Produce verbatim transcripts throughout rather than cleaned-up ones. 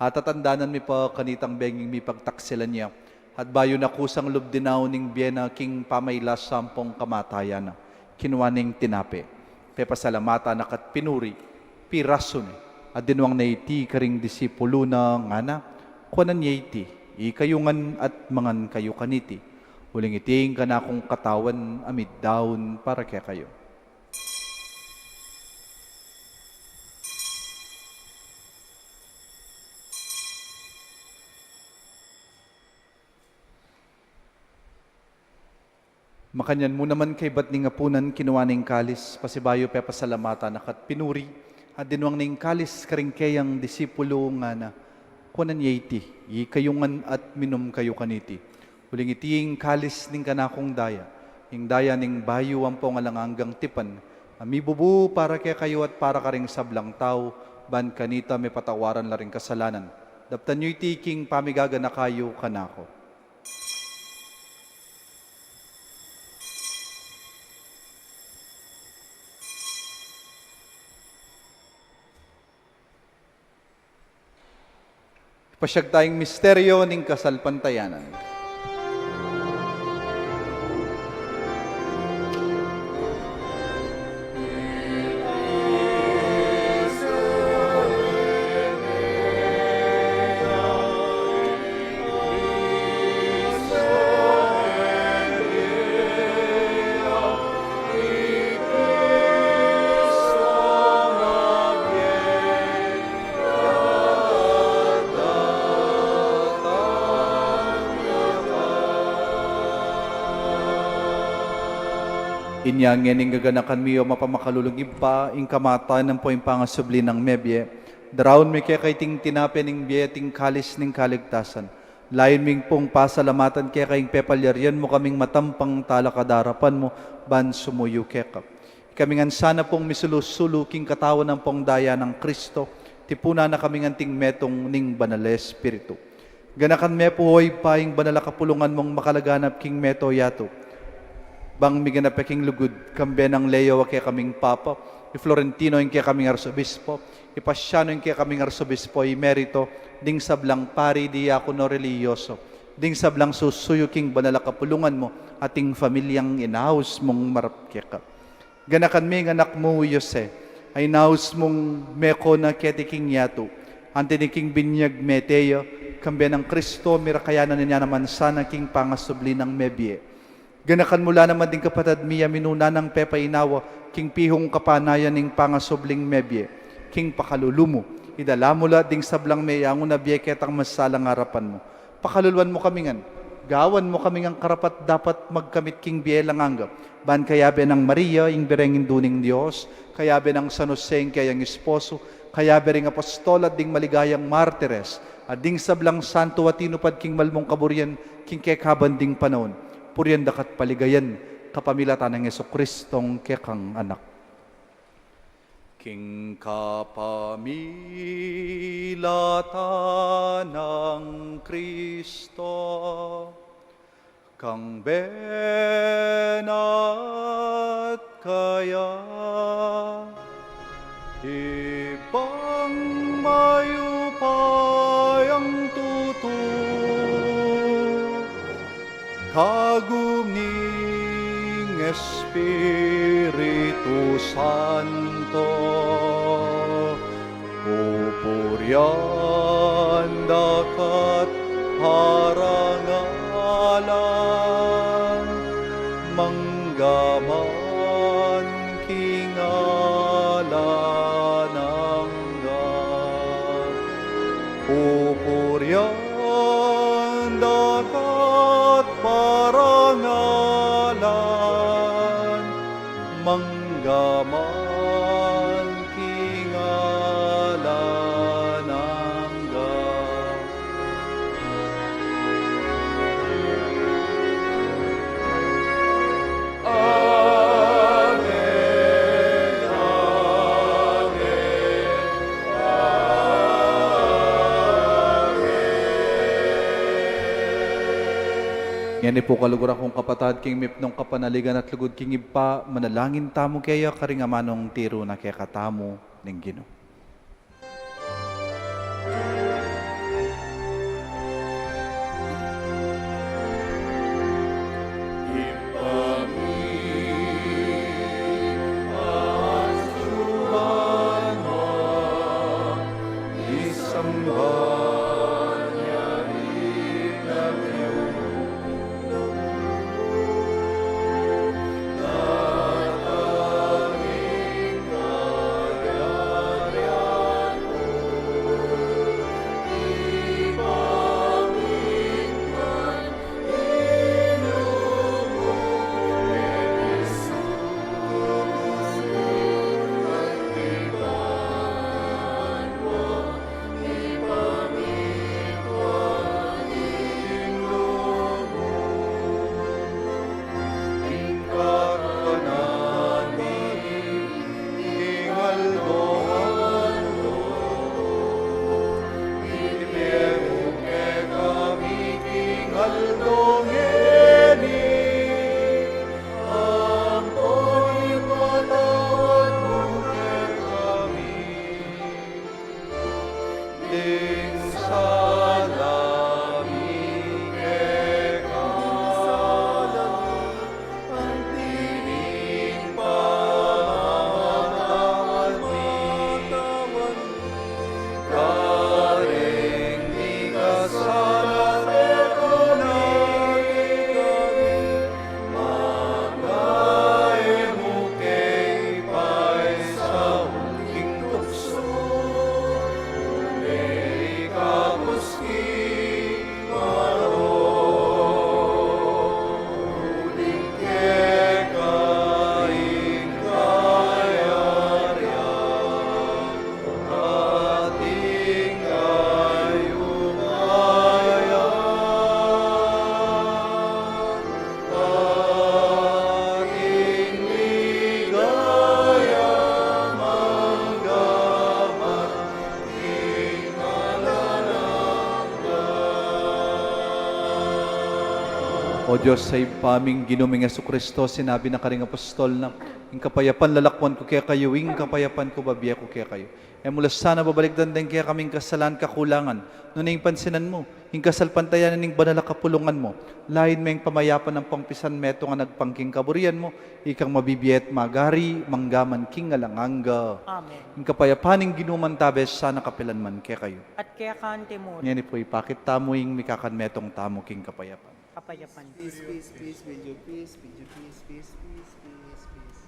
Atatandanan mi pa kanitang benging mipagtaksilan ya, at bayu na kusang lub dinaun ing bie na king pamailas ampong kamatayan na, kinua ne ing tinape, pepasalamatan na ka't pinuri, pirasu ne, at dinuang na iti karing disipulu na, ngana, kuanan ye iti, ikayu ngan at mangan kayu kaniti, uling iti ing kanakung katawan a midaun para kekayu. Makanyan mu naman kaybat ning apunan, kinua ne ing kalis, pasibayu pepasalamatan na ka't pinuri, at dinuang ne ing kalis karing keyang disipulu, ngana, kuanan ye iti, ikayu ngan at minum kayu kaniti, uling iti ing kalis ning kanakung daya, ing daya ning bayu ampong alang anggang tipan, a mibubu para kekayu at para karing sablang tau, ban kanita mipatawaran la ring kasalanan. Daptan yu iti king pamigaganaka yu kanaku. Pasiag taya ing misteryo ning kasalpantayanan. Inya ngeni, gaganakan mi, o mapamakalulung Ibpa, ing kamatayan ampong pangasubli nang mebie, daraun mi keka iting tinape ning bie at ing kalis ning kaligtasan. Layun mi pung pasalamatan keka ing pepalyarian mu kaming matampang talakad king arapan mu, ban sumuyu keka. Ikami ngan sana pung misulu-sulu king katawan ampong daya nang Kristo, tipunan na kami ngan anting metung ning Banal a Espiritu. Ganakan me pu, o Ibpa, ing banal a kapulungan mung makalaganap king mabilug a yatu, bang miganap ya king lugud, kambe nang Leo a kekaming Papa, i Florentino ing kekaming Arsobispo, i Pasiano ing kekaming Arsobispo Emerito, ding sablang pari, diakono, relihiyoso, ding sablang susuyu king banal a kapulungan mu, at ing pamilyang inaus mung marap keka. Ganakan me ing anak mu i Jose, a inaus mung meko na keti king yatu, anti ning king binyag mete ya, kambe nang Kristo, mirakayanan na naman sana king pangasubli nang mebie. Ganakan mu la naman ding kapatad mi a minuna nang pepainawa king pihung kapanayan ning pangasubling mebie, king pakalulu mu, idala mu la ding sablang meyangu na bie ketang masalang arapan mu. Pakaluluan mu kami ngan, gawan mu kami ngan karapat-dapat magkamit king bie alang angga, ban kayabe nang Maria, ing Birhen Indu ning Dios, kayabe nang San Jose, ing keyang esposo, kayabe ring apostol at ding maligayang martires, at ding sablang santo a tinupad king mal mung kaburian king kekaban ding panaun, purian da ka't paligayan, kapamilatan nang Jesucristong kekang Anak. King kapamilatan nang Kristo, kambe na at kaya, Ibpang mayupayang tutu, kagum ning Espiritu Santo, pupurian da ka't parangalan, mangga man king alang angga. Pupurian da ka't parangalan, mangga man king alang angga. Amen, amen, amen. Ngeni pu, kaluguran kung kapatad, king mipnung kapanaligan at lugud king Ibpa, manalangin tamu keya karing amanung tiru na kekatamu ning Ginu. O Dios a Ibpa mi, ing Ginu ming Jesucristo, sinabi na karing apostol na, "Ing kapayapan lalakwan ku kekayu, ing kapayapan ku babie ku kekayu." E mu la sana babalikdan deng kekaming kasalan, kakulangan, nune ing pansinan mu ing kasalpantayanan ning banal a kapulungan mu, lain me ing pamayapan ampong pisan metung a nagpang king kaburian mu, ikang mabibie at magari mangga man king alang angga. Amen. Ing kapayapan ning Ginu mantabe sana kapilan man kekayu. At keka antimurin. Ngeni pu, ipakit tamu ing mikakanmetung tamu king kapayapan. Kapayapan. Peace, peace, peace, with your peace, with your peace, peace, peace, peace, peace.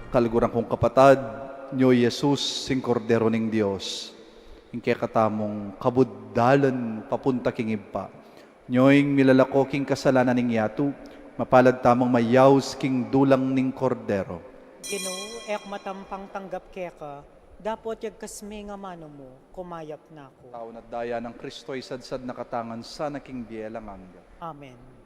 Kaluguran kung kapatad, nyo i Jesus, ing Kordero ning Dios, ing kekatamung kabud dalan papunta king Ibpa. Nyo ing milalako king kasalanan ning yatu, mapalad tamung mayaus king dulang ning Kordero. Ginu, e ku matampang tanggap keka, dapot yagkas me ing amanu mu, kumayap na ku. Tau na at daya nang Kristo isadsad na katangan sana king bie alang angga. Amen.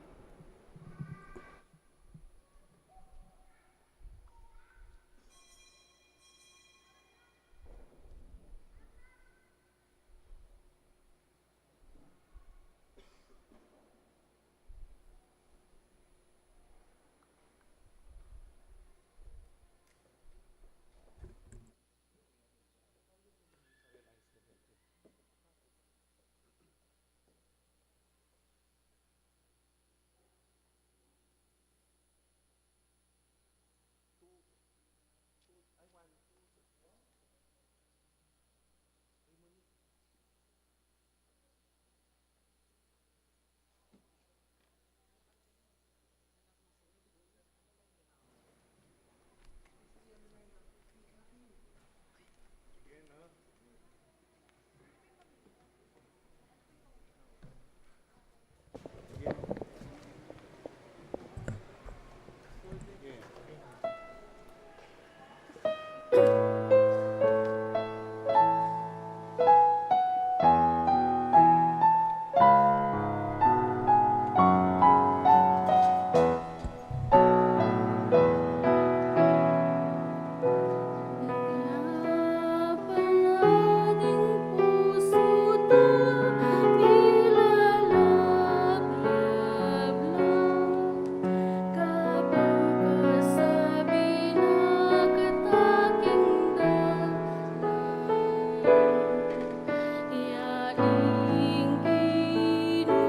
Ya ing Ginu,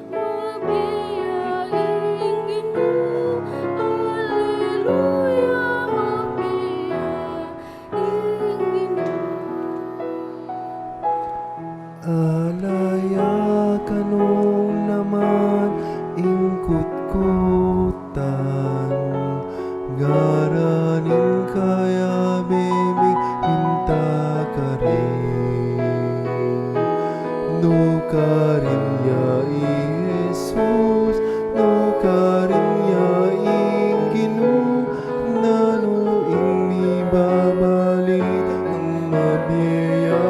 mabie ya ing Ginu, aleluya, mabie ya ing Ginu. Ala ya kanu naman ing kutkutan, ngara ning kayabe mi minta karin. Nukarin ya i Jesus, nukarin ya ing Ginu, nanu ing mibabalitang mabie ya?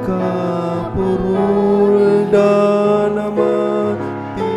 Kapurul da naman ti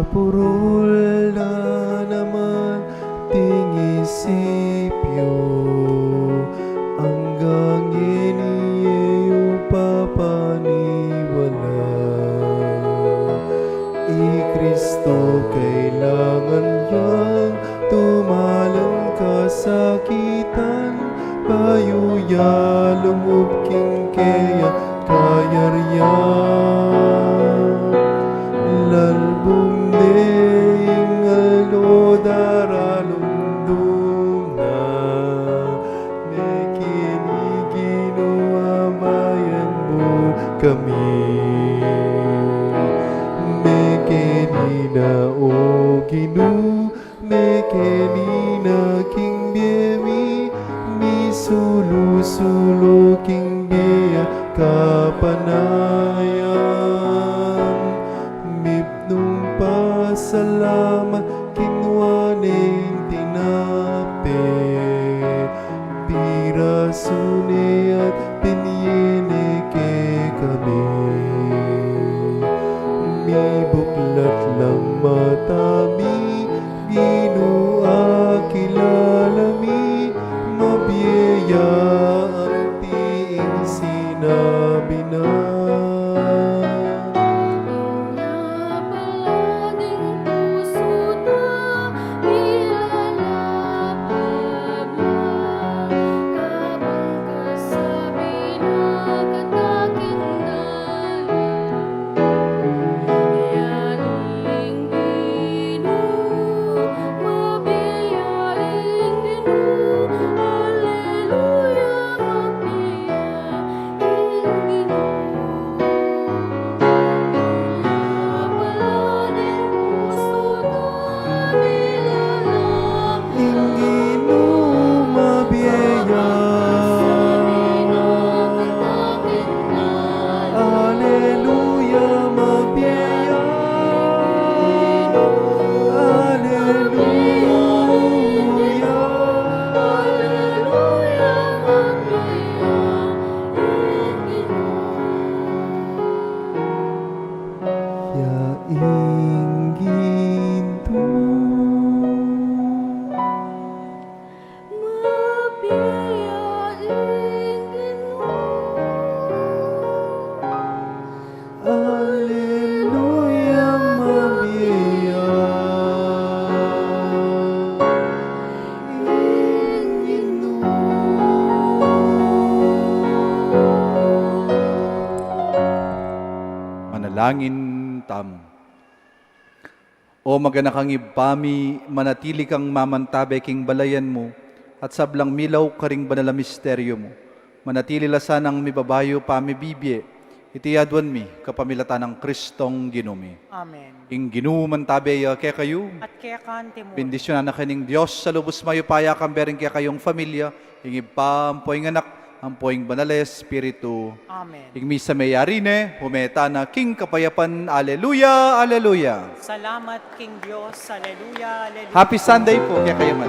Purul na naman ding isip yu, anggang ngeni e yu papaniwala. I Kristo kailangan yang dumalan kasakitan, bayu ya lumub king keya kayarian. Lalbum ne ing aldo daralumdum na, mekeni Ginu abayan mu kami. Mekeni na, o Ginu, mekeni na king bie mi, misulu-sulu king bie at kapanayan. Mipnung pasalamat, kinua ne ing tinape, pirasu ne at binie ne kekami. Mibuklat lang mata mi, Ginu, akilala mi, mabie ya anti ing sinabi na. Ing Ginu mabie ya. Aleluya, mabie ya. Aleluya, aleluya, mabie ya. Ya ing Ginu. Mabie ya ing Ginu. Aleluya, mabie ya ing Ginu. Manalangin tamu. O maganakang Ibpa mi, manatili kang mamantabe king balayan mu, at sablang milaw karing banal a misteryo mu, manatili la sanang mibabayu pamibibie. Iti aduan mi kapamilatan nang Kristong Ginu mi. Amen. Ing Ginu mantabe ya kekayu. At keka naman. Bendisyunan na kayu ning Dios a lubus mayupaya, kambe ring kekayung familia, ing Ibpa, ampo ing Anak, ampo ing Banal a Espiritu. Amen. Ing misa meyari ne, ume tana king kapayapan. Aleluya, aleluya. Salamat king Dios. Aleluya, aleluya. Happy Sunday pu kekayu man.